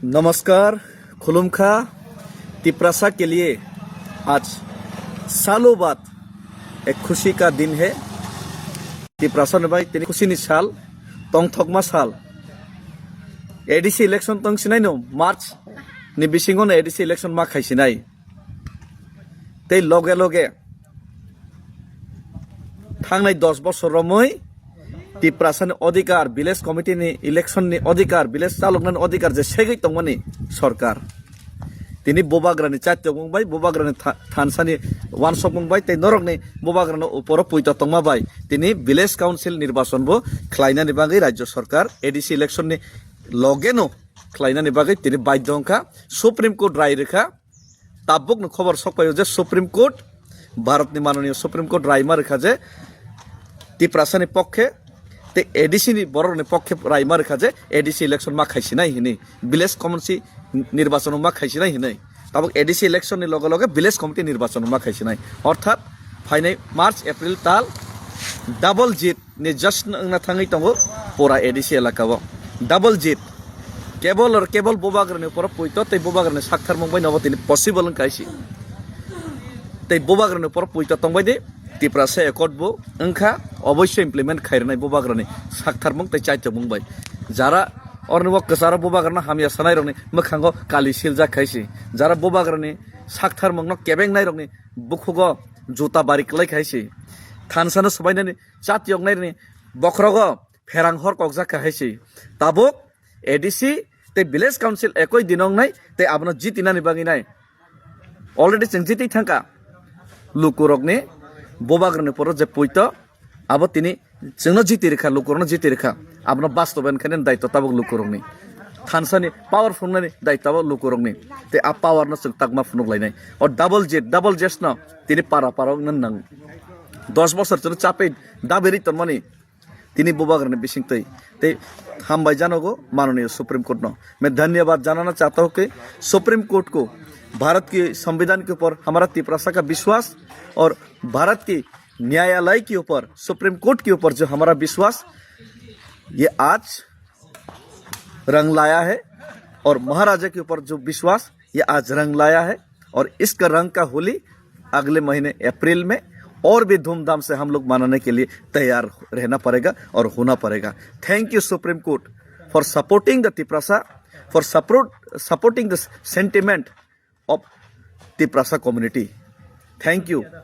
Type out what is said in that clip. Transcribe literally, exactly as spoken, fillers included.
नमस्कार, खुलुमखा। तिप्रासा के लिए आज सालों बाद एक खुशी का दिन है। Tiprasa ni bai tini khusi ni sal, tongthokma sal. A D C election tong sinai no, March ni bisingo no A D C election ma khai sinai. Tei loge loge thangnai dos bosor romwi Tiprasani odhikar, village committee ni election ni odhikar, village chaloknani odhikar je segwi tongmani sorkar. Tini bubagrani chaitokmung bai, bubagrani tha-, thansani wansokmung bai, tei norokni bubagrani uporo puito tongma bai, tini village council nirbachon bo khlainani bagwi rajyo sorkar A D C election ni logeno khlainani bagwi tini baidho wngkha, Supreme Court rai rwkha. Tabukni khobor sokpaio je Supreme Court, Bharatni manoniyo Supreme Court raima rwkha je Tiprasani pokkhe tei A D C ni borokni pokkhe raima rwkha je A D C election ma khaisinai hinwi, village committee nirbachon ma khaisinai hinwi. Tabuk A D C election ni loge loge village committee nirbachon ma khaisinai. Orthat phainai March, April tal double jit ni jasno wngna thangwi tongo pura A D C elaka o. Double jit. Kebol or kebol bubagrani uporo puito tei bubagrani saktharmung bai nobo tini possible wngkha isi. Tei bubagrani uporo puito tongbai di Tiprasa accord bo wngkha oboisyo implement khairwnai bubagrani saktharmung tei chaitokmung bai. Jara orni bo kwcharo bubagrano hamya sanairokni mwkhango kali siljak khaisi. Jara bubagrani saktharmungno kebengnai rokni bukhugo juta bari kwlai khaisi. Thansano swbainani chatiyoknairokni bokhrogo pherang hor kokjak kha hai se. Tabuk A D C tei village council ekoi din wngnai tei abono jitinani bagwi nai. Already chwng jiti thangkha. Lukurokni bubagrani poro je puito abo tini chwngno jiti rwkha, lukurokno jiti rwkha. Abono bastobayan khainani daitw tabuk lukurokni. Thansani power phunuknani daitw tabuk lukurokni. Tei a power no chwng takma phunuk lainai. O double jet, double jet no tini para para wngna nang. Dos bosor chwngno chapai dabiri tongmani. Tini bubagrani bisingtwi tei hambai janogo manoniyo Supreme Court no. मैं धन्यवाद जनाना चाहता हूँ कि supreme court को भारत के संविधान के ऊपर हमारा तिपरासा का विश्वास और भारत की न्यायालय के ऊपर, सुप्रीम कोर्ट के ऊपर जो हमारा विश्वास, ये आज रंग लाया है और महाराजा के ऊपर जो विश्वास, ये आज रंग लाया है और इसका रंग का होली अगले महीने अप्रैल में और भी धूमधाम से हम लोग मनाने के लिए तैयार रहना पड़ेगा और होना पड़ेगा। Thank you Supreme Court for supporting the Tiprasa, for support, supporting the sentiment of Tiprasa community. Thank you.